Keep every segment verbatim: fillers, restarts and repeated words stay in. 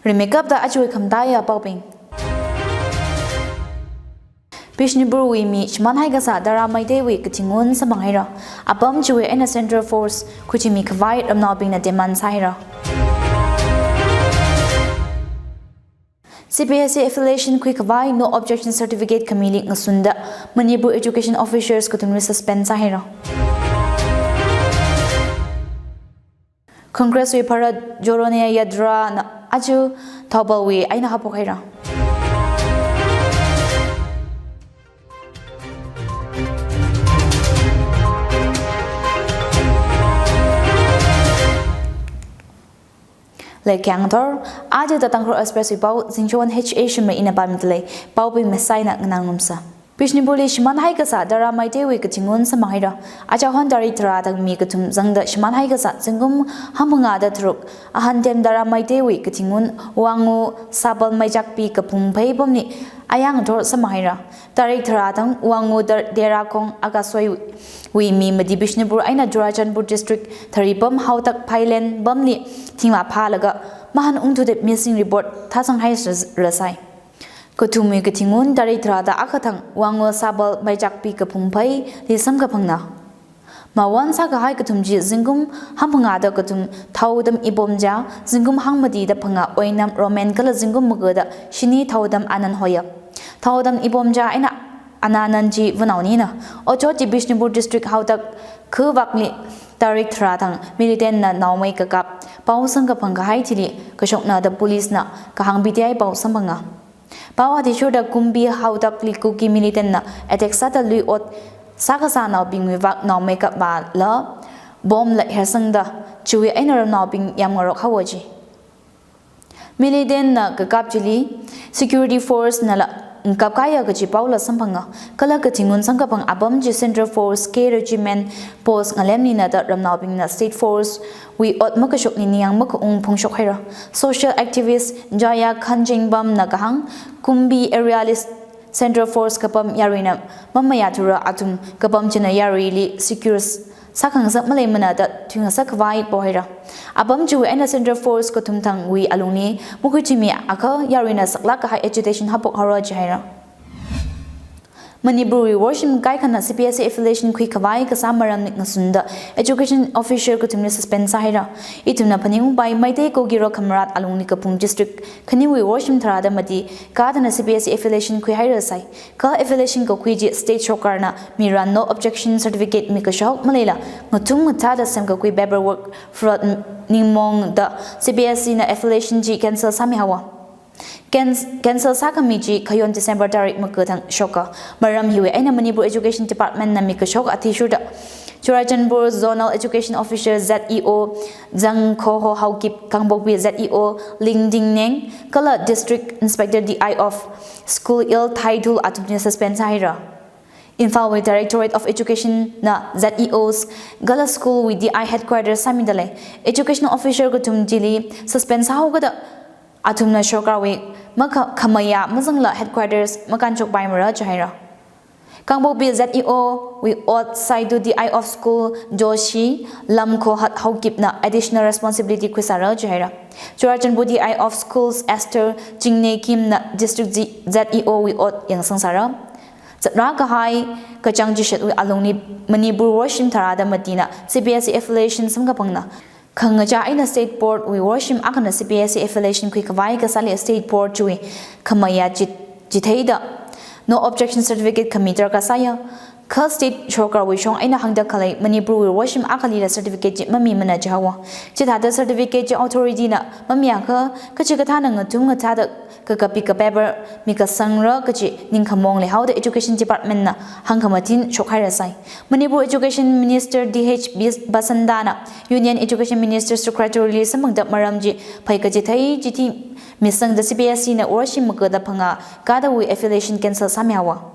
Rimeikapta aja khamataiya paobing. Bishnupurwui mi shimānhai kasā Dara Meiteiwui kathingun samphang haira. Apam chiwui eina Central Force khuichimikhavai ramnaobingna demand sāhaira. C B S E affiliation khuikhavai no objection certificate khamili ngasunda Manipur Education Officers kathumli suspend sāhaira. Congress wui Bharat Jodo Nyay Yatra na aja Thoubal wui eina haophok haira. Leikhyang ngathor, aja Tangkhul Express wui pao, Zingchon H A Shimray ina pāmidalei, paobing masaina nganā ngarumsa. Bishnupurli shimānhai kasā Dara Meiteiwui kathingun samphang haira. Achahon tarik tharā thang mi kathum zangda shimānhai kasā zingkum hangphangāda tharuk, Ahantem Dara Meiteiwui kathingun Wangu Sabal Meichakpi Kaphungphei pamli ayang ngathor samphang haira. Tarik tharā thang Wangu Dar-, Derakhong Akasoi wui mi mati Bishnupur eina Churachandpur District Tharipam Haotak Phailen pamli thingvā phālaga mahān ungthuda missing report thāsang hairasai. Kathumwui kathingun tarik tharāda akha thang Wangu Sabal Meichakpi Kaphungpheili samkaphangna. Mawon sākahai kathum chi zingkum hangphangāda kathum Thaodam Ibomcha, zingkum hangmatida phangā Oinam Roman kala zingkum magada shini Thaodam Anand hoya. Thaodam Ibomcha eina Anand chi vānaonina. Otshot chi Bishnupur District Haotak khavakli tarik tharā thang militant na naomei kakap pao samkaphang kahai thili kashokna da police na kahāng B T I pao samphanga. Pao athishurda Kumbi Haotakli Kuki militant na attack sāda lui ot sākasā naobingwui vak naomei kapvāla bomb la hersangda chiwui eina ramnaobing yamngarok haowa ji. Militant na kakap chili security force nala ngakap kahaiya kaji paola samphanga. Kala kathingun samkaphang apam chi Central Force K Regiment Post ngalemlina da ramnaobingna State Force wui ot makashokli ningyāng makaung phongshok haira. Social activist Jaya Khanjingbam na kahāng, Kumbi area li Central Force kapam yaruina mamayāthura athum kapam china yaruili secure sākhangasak maleimana da thuingasak khavai pao haira. Apam chiwui eina Central Force kathum thangwui alungli makhuichimi akha yaruina saklāk kahai agitation haophok haora jihaira. Manipurwui worshim kaikhana C B S E affiliation khuikhavai kasā maramli ngasunda education officer kathumli suspend sāhaira. Ithumna phaningungpai Meitei Kuki Rokhamrat alungli Kaphung District khaniwui worshim tharāda mati kathāna C B S E affiliation khuihairasai. Kha affiliation kakhui chi state sorkarna miran no objection certificate mikashok maleila ngathum ngathāda semkakhui paperwork fraud ningmongda C B S E na affiliation chi cancel sāmihaowa. Can-, cancel sākhami chi khayon December tarik maga thang shoka. Maram hiwui eina Manipur Education Department na mikashok athishurda Churachandpur Zonal Education Officer Z E O Zangkhoho Haokip, Kangpokpi Z E O Lingdingneng, kala District Inspector D I of School Il Thaidul athumli suspend sāhaira. Imphal wui Directorate of Education na Z E Os kala school wui D I headquarters sāmidalei. Education officer kathum chili suspend sāhaokada athumna sorkarwui makha-, khamayā mazangla headquarters makānshokpaimara jihaira. Kangpokpi Z E O wui ot Saidu, D I of School Joshi Lamkhohat Haokipna additional responsibility khuisāra jihaira. Churachandpur D I of Schools Esther Chingneykim na District Z-, Z E O wui ot yangsangsāra. Zatrā kahai kachāng chishatwui alungli Manipur worshim tharāda matina C B S E affiliation samkaphangna. Khangachā eina state board wui worshim akhana C B S E affiliation khuikhavai kasāli state board chiwui khamayā chi-, chitheida no objection certificate khami darkar sāya. Kha state sorkarwui shong eina hāngda khalei Manipurwui worshim akhalila certificate chi mamimana jihaowa. Chithāda certificate chi authority na mamiakha kachikathāna ngathum ngathāda kakapi kapaper mikasangra kaji ningkhamong leihaoda Education Department na hāngkhamathin shokhairasai. Manipur Education Minister D H Bis-, Basanta na Union Education Minister Secretary li samphangda maram chi phaikachithei chithi misangda C B S E na worshim magada phangā kadawui affiliation cancel sāmihaowa.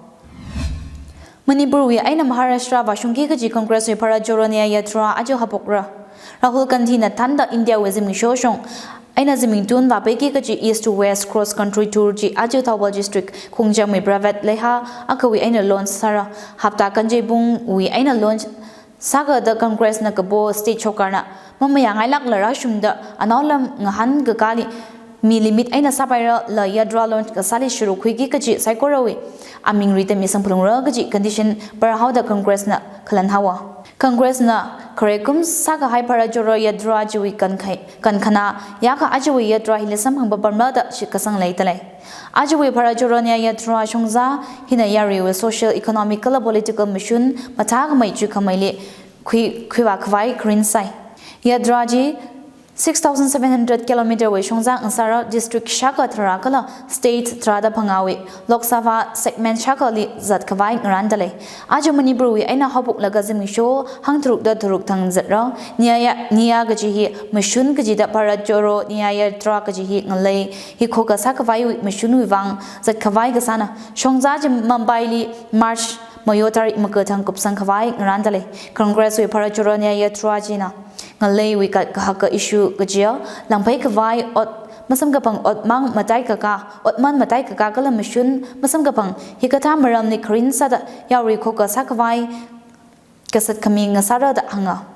Manipurwui eina Maharashtra vāshungki kaji Congress wui Bharat Jodo Nyay Yatra aja haophokra. Rahul Gandhi na thānda India wui zimiksho shong eina zimik tun vāpeiki kaji East to West Cross Country Tour chi aja Thoubal District Khongjam wui private leiha akhawui eina launch sāra. Hapta kanjeibungwui eina launch sākada Congress na kapo state sorkarna mamayāngailākla rāshungda anaolam ngahānkakāli mi limit eina sāpairala yatra launch kasāli shuruk khuiki kaji saikorawui aming rida mi sangphalungra kaji condition parhaoda Congress na khalan haowa. Congress na kharekum sākahai Bharat Jodo Yatra chiwui kankhai, kankhana yākha ajawui yatra hili samphang papamra da shitkasang leidalei. Ajawui Bharat Jodo Nyay Yatra shongza hina yaruiwui social, economic kala political mashun mathākhamei chuikhameili khui, khuivā khavai kharin sai. Yatra chi six thousand seven hundred kilometer wui shongza ngasāra district shākha tharā kala state tharāda phangāwui Lok Sabha segment shākhali zat khavai ngarāndalei. Aja Manipur wui eina haophoklaga zimiksho hangtharukda tharuk thang zatra. Nyaya, Nyaya kaji hi mashun kajida Bharat Jodo Nyay Yatra kaji hi ngalei hi khokha sākhavaiwui mashunwui vang zat khavai kasāna. Shongza chi Mumbai li March mayo tarik maga thang kupsang khavai ngarāndalei. Congress wui Bharat Jodo Nyay Yatra china ngaleiwui ka, kahaka issue kajiya, langphei khavai, ot masamkaphang, ot mang mataikaka, ot mang mataikaka kala mashun masamkaphang, hikathā maramli kharin sāda yarui khokha sākhavai kasat khami ngasāra da hānga.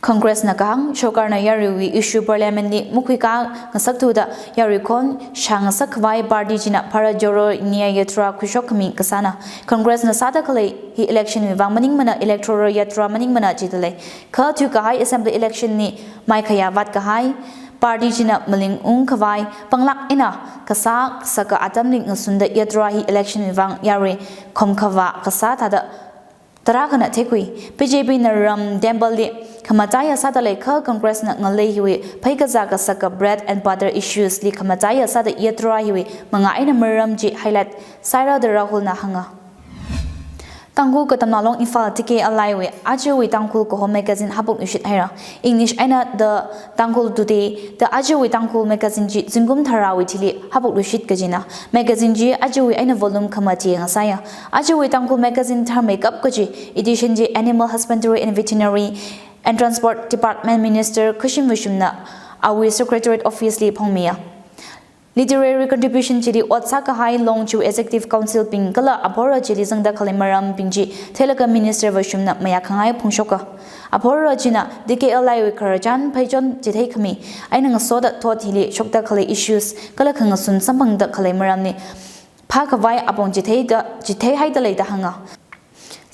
Congress na kahāng, sorkarna yaruiwui issue parliament li makhuikā ngasakthuda yarui khon shāngasak khavai party china Bharat Jodo Nyay Yatra khuishok khami kasāna. Congress na sāda khalei hi election wui vang maningmana, electoral yatra maningmana jidalei. Kha thuikahai assembly election li maikhayā vātkahai party china maling ung khavai panglāk eina kasā sāka atamli ngasunda yatra hi election wui vang yarui khomkhavā kasā thāda tarākhana theikhui. B J P na ram temple li khamataiya sādalei kha Congress na ngalei hiwui pheikazā kasāka bread and butter issues li khamataiya sāda yatra hiwui mangā eina maram chi highlight sāhaira da Rahul na hānga. Tangkhul Katamnao Long Imphal T K L I wui ajawui Tangkhul kaho magazine haophokluishit haira. English eina The Tangkhul Today da ajawui Tangkhul magazine chi zingkum tharāwui thili haophokluishit kajina. Magazine chi ajawui eina volume khamati ngasāya. Ajawui Tangkhul magazine tharmeikap kaji edition chi Animal Husbandry and Veterinary and Transport Department Minister Khashim Vashumna awui Secretariat Office li phongmiya. Literary contribution chili ot sākahai Long chiwui Executive Council bing kala aphora chili zangda khalei marambing chi theilaga Minister Vashumna mayākhangai phongshoka. Aphora china T K L I wui khararchan pheichon chitheikhami eina ngasoda thot hili shokda khalei issues kala khangasun samphangda khalei maramli phākhavai apong chitheida, chitheihaidalei da hānga.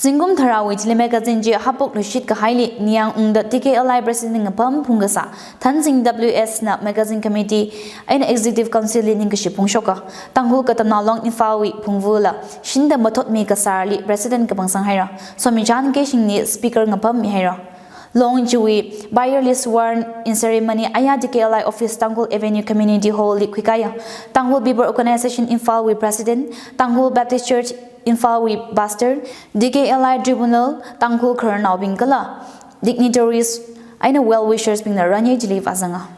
Zingkum tharāwui thili magazine chi haophokluishit kahaili ningyāng ungda T K L I President ngapam phungkasā Thanzing W S na magazine committee eina Executive Council li ningkashi phongshoka. Tangkhul Katamnao Long Imphal wui phungvula shinda mathotmi kasārli President kapangsang haira. Somichan Keishing li Speaker ngapammi haira. Long chiwui buyer li sworn in ceremony aya T K L I office Tangkhul Avenue Community Hall li khuikaya. Tangkhul People Organization Imphal wui President, Tangkhul Baptist Church Imphal wui Pastor, T K L I Tribunal, Tangkhul khararnaobing kala dignitaries eina well wishers bingna ranye chili vāzanga.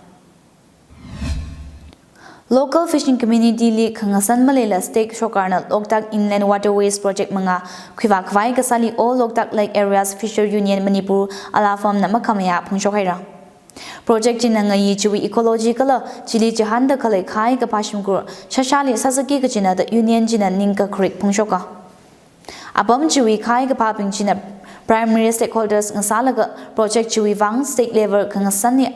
Local fishing community li khangasan maleila state sorkarna Loktak Inland Waterways Project mangā khuivā khavai kasāli All Loktak Lake Areas Fisher Union Manipur, ALAFAM na makhamayā phongshok haira. Project china ngayi chiwui ecology kala chili chihānda khalei khai kaphā shimkhur shāshāli sāzaki kajina da union china ningkakharik phongshoka. Apam chiwui khai kaphābing china primary stakeholders ngasālaga project chiwui vang state level khangasanli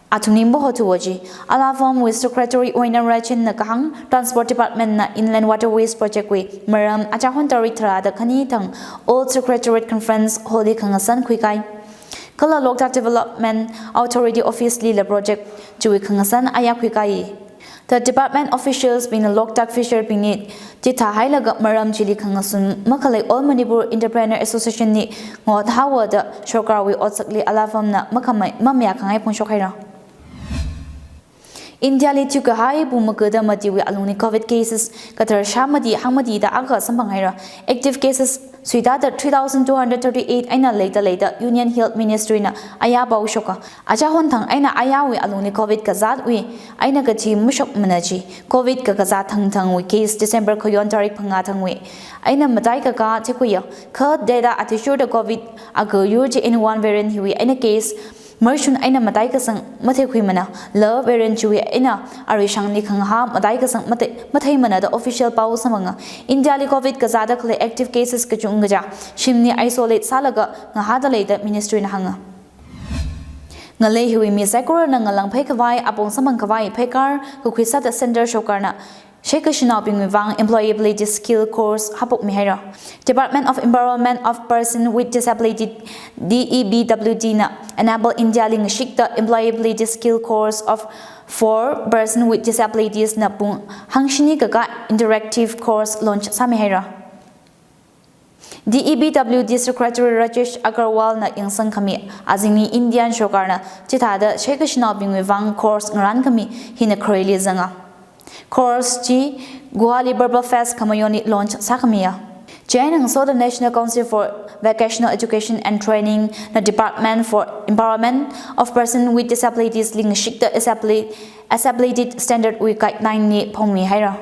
athumli mahothuwa ji. ALAFAM wui Secretary Oinam Raichenna kahāng, Transport Department na Inland Waterways Project wui maram achahon tarik tharāda khani thang All Secretariat Conference Hall li khangasan khuikai. Kala Loktak Development Authority Office lila project chiwui khangasan aya khuikai. The department officials bingna Loktak fisher bingli chithāhailaga maram chili khangasun makhalei All Manipur Entrepreneur Association li ngot haowa da sorkarwui otsakli ALAFAM na makhamai mamayākhangai phongshok haira. India li thuikahai pung magada matiwui alungli covid cases kathar shā mati hangmatida akha samphang haira. Active cases suitāda three thousand two hundred thirty-eight eina leida leida Union Health Ministry na aya pao shoka. Achahon thang eina ayawui alungli covid kazātwui eina kathi mashokmana ji. Covid kakazā thangthangwui case December khayon tarik phangā thangwui eina mataikaka theikhuiya. Kha data athishurda covid akha yur chi N one variant hiwui eina case marshun eina mataikasang matheikhuimana, la variant chiwui eina aruishangli khangahā mataikasang mathei, matheimana da official pao samphanga. India li covid kazāda khalei active cases kachungkha chi shimli isolate sālaga ngahāda lei da ministry na hānga. Ngalei hiwui mi saikorana ngalāngphai khavai, apong samphang khavai pheikar kakhui sāda centre shokarna sheikashinaobingwui vang employability skill course haophokmihaira. Department of Empowerment of Person with Disability, D E B W D na Enable India li ngashikta employability skill course of for person with disabilities na pung hangshini kaka interactive course launch sāmihaira. D E B W D Secretary Rajesh Agarwal na yangsang khami azingli Indian shokarna chithāda sheikashinaobingwui vang course ngarān khami hina khareili zanga. Course chi Guwahati Purple Fest khamayonli launch sākhamiya. Chieina ngasoda National Council for Vocational Education and Training na Department for Empowerment of Person with Disabilities li ngashikta disabili-, disability standard wui guideline li phongmihaira.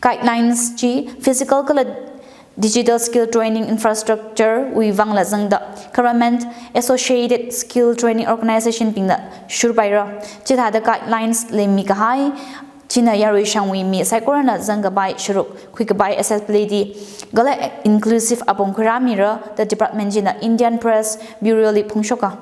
Guidelines chi physical kala digital skill training infrastructure wui vangla zangda, government associated skill training organization bingna shurpaira. Chithāda guidelines leimi kahai china yaruishangwui mi saikorana zangkapai sharuk khuikapai accessibility kala inclusive apong khuirāmira da department china Indian Press Bureau li phongshoka.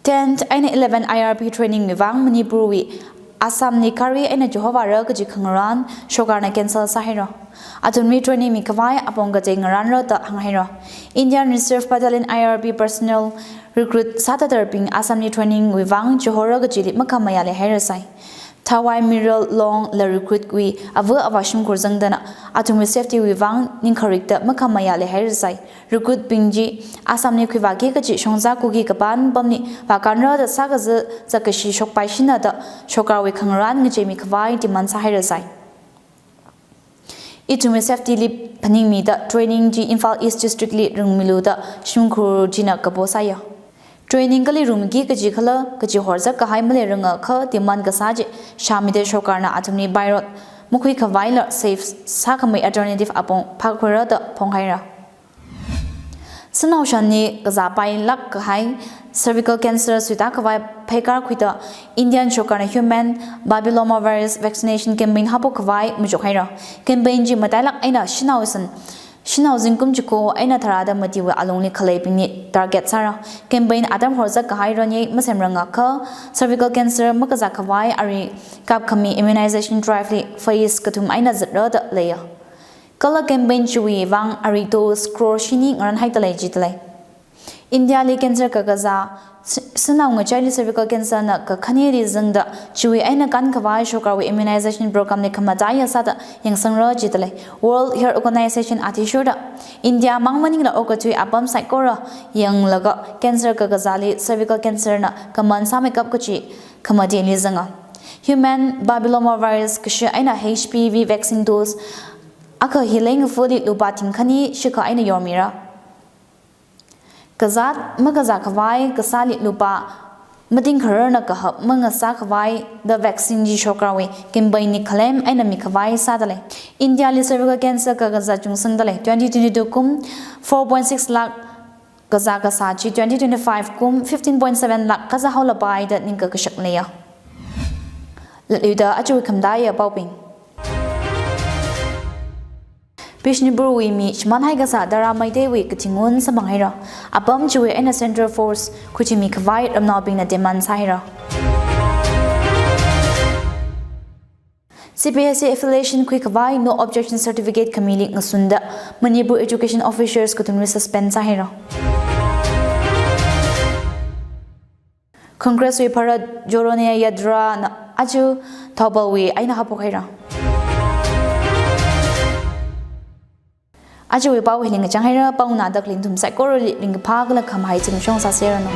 Tenth eina eleven I R B training wui vang Manipur wui Assam li kari eina chihorvāra kaji khangarān shokarna cancel sāhaira. Athumli training mikhavai apong katei ngarānra da hānghaira. Indian Reserve Battalion I R B personnel recruit sāda darbing Assam li training wui vang chihorra kajili makhamayā leihairasai. Thawai Miral Long la recruit wui ava avā shimkhur zangdana athumwui safety wui vang ningkharikta makhamayā leihairasai. Recruit bing chi Assam li khuivāki kaji shongza kuki kapan pamli vākanra da sākazā zakkashi shokpaishina da shokarwui khangarān ngacheimi khavai demand sāhairasai. Ithumwui safety li phaningmida training chi Imphal East District li ringmilu da shimkhur china kapo sāya. Training kali rumki kaji khala kaji horzak kahai maleiranga kha demand kasā chi shāmida shokarna athumli by road makhui khavaila safe sākhamei alternative apong phākhuira da phonghaira. Shanao shanli kazāpailāk kahai cervical cancer suita khavai pheikar khuida Indian shokarna human papillomavirus vaccination campaign haophok khavai machukhaira. Campaign chi matailāk eina shanao san, shanao zingkum chiko eina tharāda matiwui alungli khaleibingli target sāra. Campaign atam horzak kahai ronye masemranga kha cervical cancer makazā khavai ari kapkhami immunization drive li phase kathum eina zatra da leiya. Kala campaign chiwui vang ari dose crore shini ngarānhaida lei jida lei. India li cancer kakazā s-, shanao ngachaili cervical cancer na kakhaneli zangda chiwui eina kānkhavai shokarwui immunization program li khamataiya sāda yangsangra jida lei. World Health Organization athishurda India mang maningla okathui apam saikora yanglaga cancer kakazāli cervical cancer na common sāmeikap kaji khamateli zanga. Human papillomavirus kashi eina H P V vaccine dose akha hi leingaphuli lupā thingkhani shikha eina yormira. Kazāt makazā khavai kasāli lupā matingkhararna kahap mangasā khavai da vaccine chi shokarwui campaign li khalem eina mikhavai sāda lei. India li cervical cancer kakazā chungsangda lei. Twenty twenty-two kum four point six lakh kazā kasā chi twenty twenty-five kum fifteen point seven lakh kazā haolapai da ningkakashak leiya. Latluida aja khamataiya paobing. Bishnupur wui mi shimānhai kasā Dara Meitei wui kating ngun samphanghaira. Apam chiwui eina Central Force khuichimi khavai ramnaobingna demand sāhaira. C B S E affiliation khui khavai no objection certificate khamili ngasunda Manipur education officials kathumli suspend sāhaira. Congress wui Bharat Jodo Nyay Yatra na aja Thoubal wui eina haophokhaira. Ajawui pao hili ngachang haira, pao nada khalei nathum saikorali ringkaphā kala khamahai zimiksho sāseranu.